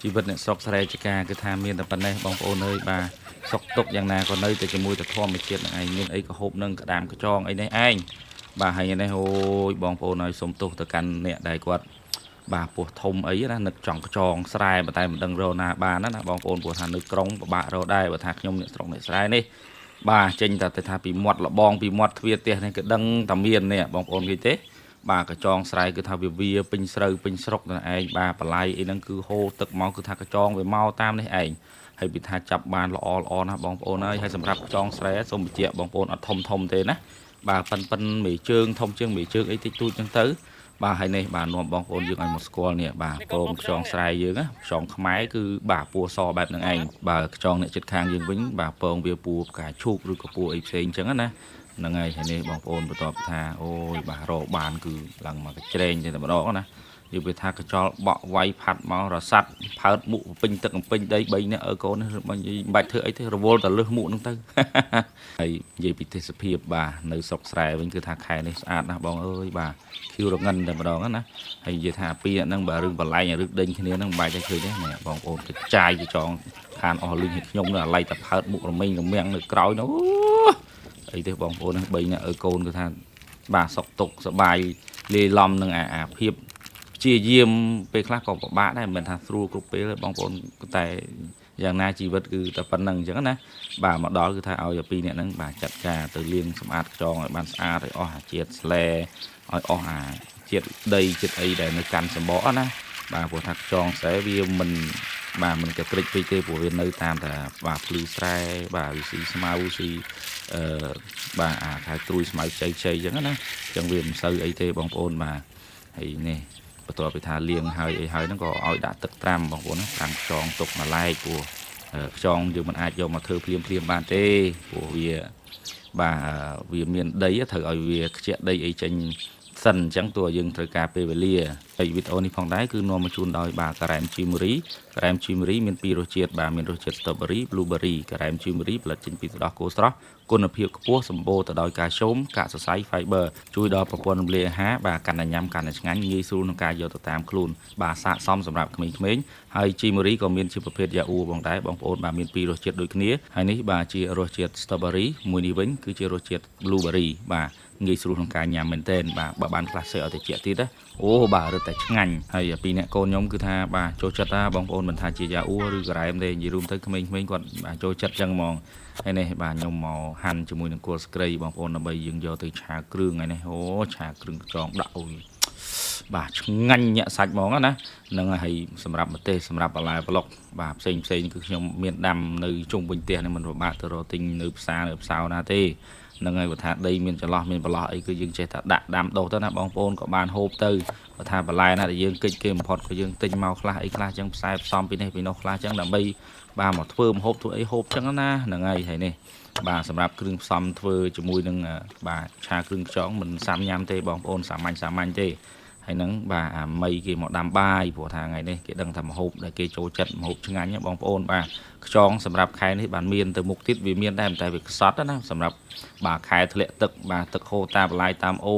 ជីវិតអ្នកស្រុកស្រែចការគឺថាមានតែប៉ុណ្ណេះបងប្អូនអើយបាទសុកទុកយ៉ាងណាក៏នៅតែជាមួយតែធម្មជាតិនឹងឯងមានអីក៏ហូបនឹងក្តាមក្ចងអីនេះឯងបាទហើយនេះអូយបងប្អូនអើយសុំទោសទៅកាន់អ្នកដែលគាត់បាទពោះធំអីណានឹកចង់ខ្ចងស្រែប៉ុន្តែមិនដឹងរកណាបានណាបងប្អូនព្រោះថានៅក្រុងពិបាករកដែរបើថាខ្ញុំអ្នកស្រុកអ្នកស្រែនេះបាទចេញតែទៅថាពីមាត់លបងពីមាត់ទ្វារផ្ទះនេះគឺដឹងតែមាននេះបងប្អូនគេទេបាទកញ្ចងស្រែគឺថាវាវាពេញស្រូវពេញស្រុកនឹងឯងបាទបន្លែអីហ្នឹងគឺហូរទឹកមកគឺថាកញ្ចងវាមកតាមនេះឯងហើយពីថាចាប់បានល្អល្អណាស់បងប្អូនហើយហើយសម្រាប់ខ្ចងស្រែសូមបញ្ជាក់បងប្អូនអត់ធំធំទេណាបាទប៉ិនប៉ិនមេជើងធំជាងមេជើងអីតិចតួចចឹងទៅបាទហើយនេះបាទនាំបងប្អូនយើងឲ្យមកស្គាល់នេះបាទពងខ្យងស្រែយើងណាខ្យងខ្មែរគឺបាទពណ៌សបែបហ្នឹងឯងបាទខ្យងអ្នកចិត្តខាងយើងវិញបាទពងវាពណ៌ផ្កាឈូកឬក៏ពណ៌អីផ្សេងចឹងណាហ្នឹងហើយហើយនេះបងប្អូនបន្ទាប់ថាអូយបាទរកបានគឺឡើងមកកច្រែងតែម្ដងណានិយាយថាកញ្ចល់បក់វាយផាត់មករសាត់ផើតមុខពេញទឹកពេញដី3នាក់អើកូននេះមិនបាច់ធ្វើអីទេរវល់តែលឹះមុខហ្នឹងទៅហើយនិយាយពីទេសភាពបាទនៅស្រុកស្រែវិញគឺថាខែនេះស្អាតណាស់បងអើយបាទខៀវរងិនតែម្ដងណាហើយនិយាយថាពីហ្នឹងបើរឿងបលែងរឿងដេញគ្នាហ្នឹងមិនបាច់ទេឃើញទេនេះបងប្អូនកចាយកចងខានអស់លីងឲ្យខ្ញុំនៅអាឡ័យតែផើតមុខរមិញរមាំងនៅក្រោយនោះអីទេបងប្អូនហ្នឹង3នាក់អើកូនគឺថាបាទសុកទុកសបាយលាយឡំនឹងអាភាពព្យាយាមពេលខ្លះក៏ពិបាកដែរមិនមែនថាស្រួលគ្រប់ពេលទេបងប្អូនតែយ៉ាងណាជីវិតគឺតែប៉ុណ្្នឹងអញ្ចឹងណាបាទមកដល់គឺថាឲ្យពីរនាក់ហ្នឹងបាទចាត់ការទៅលាងសម្អាតខ្យងឲ្យបានស្អាតឲ្យអស់អាជាតិស្លែឲ្យអស់អាជាតិដីជាតិអីដែលនៅកាន់សម្បកណាបាទព្រោះថាខ្យងស្រែវាមិនបាទមិនកក្រិចពេកទេព្រោះវានៅតាមតែបាទភ្លឺស្រែបាទវាស៊ីស្មៅស៊ីអឺបាទអាខៅត្រួយស្មៅខ្ចីខ្ចីអញ្ចឹងណាអញ្ចឹងវាមិនសូវអីទេបងប្អូនបាទហើយនេះបន្ទាប់ពីថាលាងហើយអីហើយហ្នឹងក៏ឲ្យដាក់ទឹកត្រាំបងប្អូនណាត្រាំខ្យងទុកមួយឡែកព្រោះខ្យងយើងមិនអាចយកមកធ្វើភ្លាមភ្លាមបានទេព្រោះវាបាទវាមានដីត្រូវឲ្យវាខ្ជាក់ដីអីចេញសិនអញ្ចឹងតួយើងត្រូវការពេលវេលាហើយវីដេអូនេះផងដែរគឺនាំមកជូនដោយបាទការ៉ែមជីមរីការ៉ែមជីមរីមានពីររសជាតិបាទមានរសជាតិ strawberry blueberry ការ៉ែមជីមរីផលិតចេញពីទឹកដោះគោស្រស់គុណភាពខ្ពស់សម្បូរទៅដោយកាល់ស្យូមកាកសរសៃ fiber ជួយដល់ប្រព័ន្ធរំលាយអាហារបាទកាន់តែញ៉ាំកាន់តែឆ្ងាញ់ងាយស្រួលក្នុងការយកទៅតាមខ្លួនបាទស័ក្តិសមសម្រាប់ក្មេងៗហើយជីមរីក៏មានជាប្រភេទយ៉ាអ៊ូបងដែរបងប្អូនបាទមានពីររសជាតិដូចគ្នាហើយនេះបាទជារសជាតិ strawberry មួយនេះវិញគឺជារសជាតិ blueberry បាទងាយស្រួលក្នុងការញ៉ាំមែនទែនបាទបើបានខ្លះសេឲ្យតិចទៀតណាអូបាទរឹតតែឆ្ងាញ់ហើយពីអ្នកកូនខ្ញុំគឺថាបាទចូលចិត្តណាបងប្អូនមិនថាជាយ៉ាអ៊ូឬការ៉ែមទេនិយាយរួមទៅក្មេងៗគាត់បាទចូលចិត្តចឹងហ្មងហើយនេះបាទខ្ញុំមកហាន់ជាមួយនឹងគល់ស្គ្រីបងប្អូនដើម្បីយើងយកទៅឆាគ្រឿងហើយនេះអូឆាគ្រឿងខ្យងដាក់អូយបាទឆ្ងាញ់ញាក់សាច់ហ្មងណាហ្នឹងហើយសម្រាប់ម្ទេសសម្រាប់បន្លែប្លុកបាទផ្សេងផ្សេងគឺខ្ញុំមានដាំនៅជុំវិញផ្ទះនេះមិនពិបាកទៅរកទិញនៅផ្សារនៅផ្សោណាទេហ្នឹងហើយបើថាដីមានចន្លោះមានប្រឡោះអីគឺយើងចេះតែដាក់ដាំដុះទៅណាបងប្អូនក៏បានហូបទៅបើថាបន្លែណាដែលយើងកិច្ចគេបំផុតក៏យើងទិញមកខ្លះអីខ្លះចឹងផ្សាយផ្សំពីនេះពីនោះខ្លះចឹងដើម្បីបាទមកធ្វើម្ហូបធ្វើអីហូបចឹងណាហ្នឹងហើយហើយនេះបាទសម្រាប់គ្រឿងផ្សំធ្វើជាមួយនឹងបាទឆាគ្រឿងខ្យងមិនសាំញ៉ាំទេបងប្អូនសាមញ្ញសាមញ្ញទេហើយហ្នឹងបាទអាមីគេមកដាំបាយព្រោះថាថ្ងៃនេះគេដឹងថាម្ហូបដែលគេចូលចិត្តម្ហូបឆ្ងាញ់បងប្អូនបាទខ្យងសម្រាប់ខែនេះបានមានទៅមុខទៀតវាមានដែរតែវាខ្សត់ណាសម្រាប់បាទខែធ្លាក់ទឹកបាទទឹកហូរតាមបន្លាយតាមអូ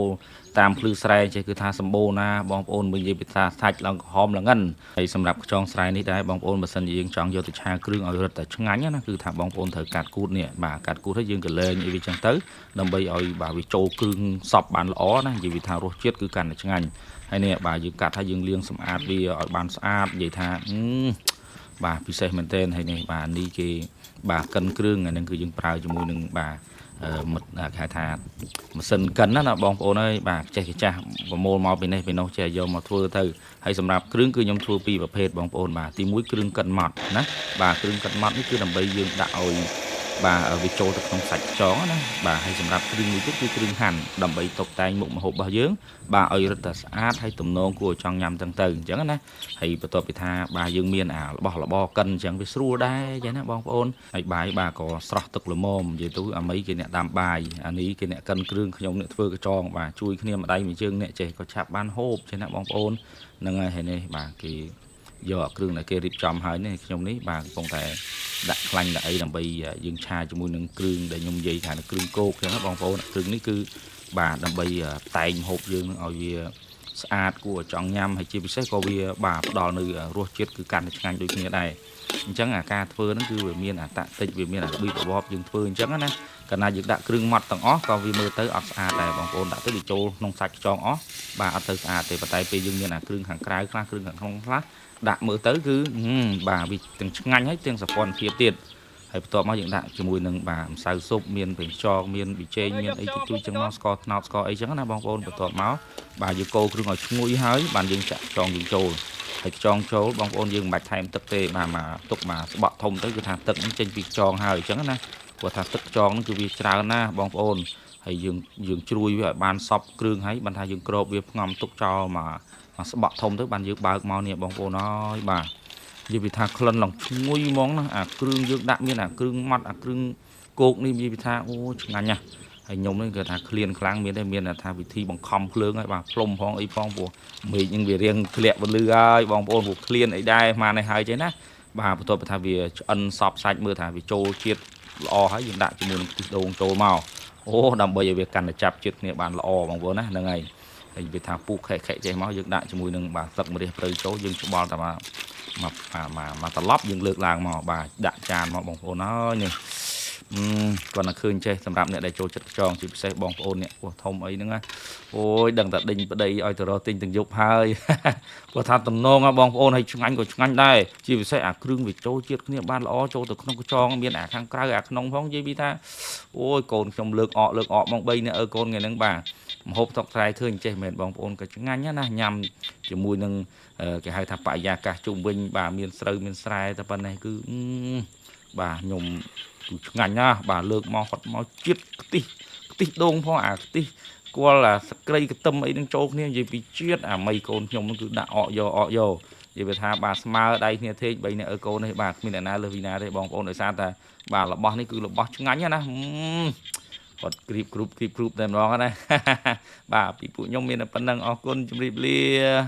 តាមភ្លឺស្រែចេះគឺថាសម្បូរណាបងប្អូនមើលនិយាយពីថាសាច់ឡើងក្រហមឡើងងិនហើយសម្រាប់ខ្យងស្រែនេះដែរបងប្អូនបើសិនជាយើងចង់យកទៅឆាគ្រឿងឲ្យរឹតតែឆ្ងាញ់ណាគឺថាបងប្អូនត្រូវកាត់គូតនេះបាទកាត់គូតហើយយើងក៏លែងអីវាចឹងទៅដើម្បីឲ្យបាទវាចូលគ្រឿងសពបានល្អណានិយាយពីថារសជាតិគឺកាន់តែឆ្ងាញ់ហើយនេះបាទយើងកាត់ហើយយើងលាងសម្អាតវាឲ្យបានស្អាតនិយាយថាបាទពិសេសមែនទែនហើយនេះបាទនេះគេបាទកិនគ្រឿងអានឹងគឺយើងប្រើជាមួយនឹងបាទមិត្តគេហៅថាម៉ាស៊ីនកិនណាបងប្អូនអើយបាទចេះចាស់ប្រមូលមកពីនេះពីនោះចេះយកមកធ្វើទៅហើយសម្រាប់គ្រឿងគឺខ្ញុំធ្វើពីរប្រភេទបងប្អូនបាទទី1គ្រឿងកិនម៉ត់ណាបាទគ្រឿងកិនម៉ត់នេះគឺដើម្បីយើងដាក់ឲ្យបាទវាចូលទៅក្នុងសាច់ខ្យងណាបាទហើយសម្រាប់គ្រឿងមួយទៀតគឺគ្រឿងហាន់ដើម្បីតុបតែងមុខម្ហូបរបស់យើងបាទឲ្យរឹតតែស្អាតហើយទំនងគួរឲ្យចង់ញ៉ាំទាំងទៅអញ្ចឹងណាហើយបន្ទាប់ពីថាបាទយើងមានអារបស់របរកិនអញ្ចឹងវាស្រួលដែរអញ្ចឹងណាបងប្អូនហើយបាយបាទក៏ស្រស់ទឹកល្មមនិយាយទៅអាមីគេអ្នកដាំបាយអានេះគេអ្នកកិនគ្រឿងខ្ញុំអ្នកធ្វើកញ្ចងបាទជួយគ្នាម្ដាយមួយជើងអ្នកចេះក៏ឆាប់បានហូបចឹងណាបងប្អូនហ្នឹងហើយហើយនេះបាទគេយកគ្រឿងដែលគេរៀបចំហើយនេះខ្ញុំនេះបាទកំពុងតែដាក់ខ្លាញ់ដាក់អីដើម្បីយើងឆាជាមួយនឹងគ្រឿងដែលខ្ញុំនិយាយថាគ្រឿងគោកចឹងណាបងប្អូនគ្រឿងនេះគឺបាទដើម្បីតែងម្ហូបយើងនឹងឲ្យវា ស្អាតគួរឲ្យចង់ញ៉ាំហើយជាពិសេសក៏វាបាទផ្ដល់នៅរសជាតិគឺកាន់តែឆ្ងាញ់ដូចគ្នាដែរអញ្ចឹងអាការធ្វើហ្នឹងគឺវាមានអាតាក់តិចវាមានអារបៀបរបបយើងធ្វើអញ្ចឹងណាកាលណាយើងដាក់គ្រឿងម៉ត់ទាំងអស់ក៏វាមើលទៅអត់ស្អាតដែរបងប្អូនដាក់ទៅវាចូលក្នុងសាច់ខ្យងអស់បាទអត់ទៅស្អាតទេប៉ុន្តែពេលយើងមានអាគ្រឿងខាងក្រៅខ្លះគ្រឿងខាងក្នុងខ្លះដាក់មើលទៅគឺបាទវាទាំងឆ្ងាញ់ហើយទាំងសោភ័ណភាពទៀតហើយបន្ទាប់មកយើងដាក់ជាមួយនឹងបាទម្សៅស៊ុបមានប្រេងខ្យងមានប៊ីចេងមានអីជួយចឹងមកស្ករត្នោតស្ករអីចឹងណាបងប្អូនបន្ទាប់មកបាទយើងកូរគ្រឿងឲ្យឈ្ងុយហើយបាទយើងចាក់ខ្យងយើងចូលហើយខ្យងចូលបងប្អូនយើងមិនបាច់ថែមទឹកទេបាទមកទុកមកស្បក់ធំទៅគឺថាទឹកហ្នឹងចេញពីខ្យងហើយអញ្ចឹងណាព្រោះថាទឹកខ្យងហ្នឹងគឺវាច្រើនណាស់បងប្អូនហើយយើងយើងជ្រួយវាឲ្យបានសពគ្រឿងហើយបានថាយើងគ្របវាផ្ងំទុកចោលមកមកស្បក់ធំទៅបានយើងបើកមកនេះបងប្អូនអើយបាទនិយាយពីថាក្លិនឡើងឈ្ងុយហ្មងណាអាគ្រឿងយើងដាក់មានអាគ្រឿងម៉ត់អាគ្រឿងគោកនេះនិយាយពីថាអូឆ្ងាញ់ណាស់ហើយខ្ញុំនេះគេថាឃ្លានខ្លាំងមានតែមានថាវិធីបង្ខំភ្លើងហើយបាទផ្លុំផងអីផងព្រោះមេឃនឹងវារៀងធ្លាក់ពលឺហើយបងប្អូនព្រោះឃ្លានអីដែរមកនេះហើយចេះណាបាទបន្ទាប់ពីថាវាឆ្អិនសពសាច់មើលថាវាចូលជាតិល្អហើយយើងដាក់ជាមួយនឹងខ្ទិះដូងចូលមកអូដើម្បីឲ្យវាកាន់តែចាប់ជាតិគ្នាបានល្អបងប្អូនណាហ្នឹងហើយហើយវាថាពុះខែខែចេះមកយើងដាក់ជាមួយនឹងបាទស្លឹកម្រះព្រៅចូលយើងច្បល់តែមកមកមកត្រឡប់យើងលើកឡើងមកបាទដាក់ចានមកបងប្អូនអើយនេះគាត់តែឃើញចេះសម្រាប់អ្នកដែលចូលចិត្តខ្យងជាពិសេសបងប្អូនអ្នកពោះធំអីហ្នឹងណាអូយដឹងតែដេញប្តីឲ្យទៅរកទិញទាំងយប់ហើយព្រោះថាតំណងបងប្អូនឲ្យឆ្ងាញ់ក៏ឆ្ងាញ់ដែរជាពិសេសអាគ្រឿងវាចូលជាតិគ្នាបានល្អចូលទៅក្នុងខ្យងមានអាខាងក្រៅអាក្នុងផងនិយាយពីថាអូយកូនខ្ញុំលើកអកលើកអកមក3នាក់អើកូនថ្ងៃហ្នឹងបាទម្ហូបតុកត្រៃឃើញចេះមែនបងប្អូនក៏ឆ្ងាញ់ណាញ៉ាំជាមួយនឹងគេហៅថាបរិយាកាសជុំវិញបាទមានស្រូវមានស្រែតែប៉ុណ្ណេះគឺបាទខ្ញុំគឺឆ្ងាញ់ណាស់បាទលើកមកហត់មកជាតិខ្ទិះខ្ទិះដូងផងអាខ្ទិះគល់អាសក្រីកទឹមអីនឹងចូលគ្នានិយាយពីជាតិអាមីកូនខ្ញុំនឹងគឺដាក់អកយកអកយកនិយាយពីថាបាទស្មើដៃគ្នាធេង3នាក់អើកូននេះបាទគ្មានអ្នកណាលើសពីណាទេបងប្អូនដោយសារតែបាទរបស់នេះគឺរបស់ឆ្ងាញ់ណាគាត់គ្រីបគ្រូបគ្រីបគ្រូបតែម្ដងណាបាទពីពួកខ្ញុំមានតែប៉ុណ្្នឹងអរគុណជម្រាបលា។